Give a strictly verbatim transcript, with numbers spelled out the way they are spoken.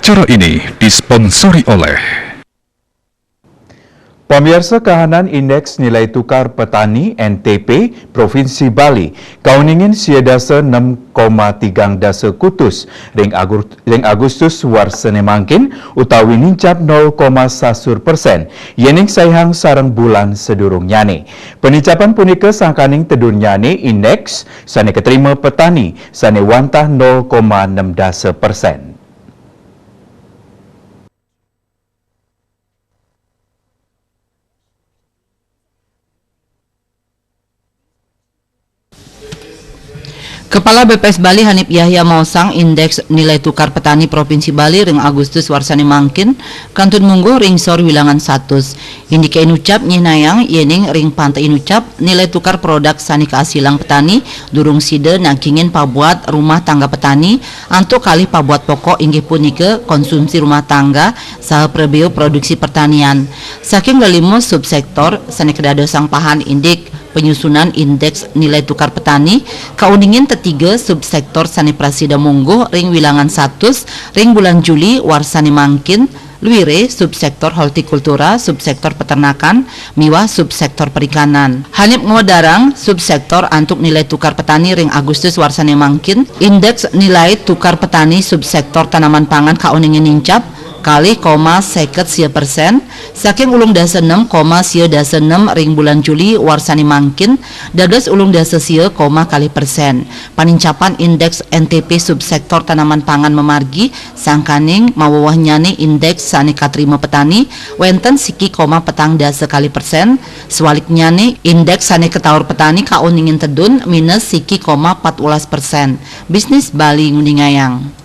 Acara ini disponsori oleh Pamiarsa, kahanan Indeks Nilai Tukar Petani, N T P, Provinsi Bali kauningin sia dasa nem koma tigang dasa kutus ring Agur-, ring Agustus warsane mangkin, utawi nincap nol koma sasur persen yening saihang sareng bulan sadurungnyane. Panincapan punika sangkaning tedunnyane indeks sane katrima petani sane wantah nol koma nem dasa persen. Kepala B P S Bali Hanif Yahya maosang indeks nilai tukar petani Provinsi Bali ring Agustus warsane mangkin kantun mungguh ring sor wilangan satus. Indike inucap nyihnayang yening ring panta inucap nilai tukar produk sane kaasilang petani durung sida nagingin pabuat rumah tangga petani antuk kalih pabuat pokok inggih punika konsumsi rumah tangga saha prabeo produksi pertanian. Saking lelima subsektor sane kadadosang pahan indik penyusunan indeks nilai tukar petani kauningin tetiga subsektor sane prasida mungguh ring wilangan satus ring bulan Juli warsane mangkin, luire subsektor hortikultura, subsektor peternakan, miwah subsektor perikanan. Hanip ngwedarang subsektor antuk nilai tukar petani ring Agustus warsane mangkin, indeks nilai tukar petani subsektor tanaman pangan kauningin nincap kalih koma seket sia persen, saking ulung dasa nem koma sia dasa nem ring bulan Juli warsane mangkin, dados ulung dasa sia koma kalih persen. Panincapan indeks N T P subsektor tanaman pangan mamargi sangkaning mawewehnyane indeks sane katrima petani wenten siki koma petang dasa kalih persen, swaliknyane indeks sane kataur petani kauningin tedun minus siki koma patbelas persen. Bisnis Bali nguningayang.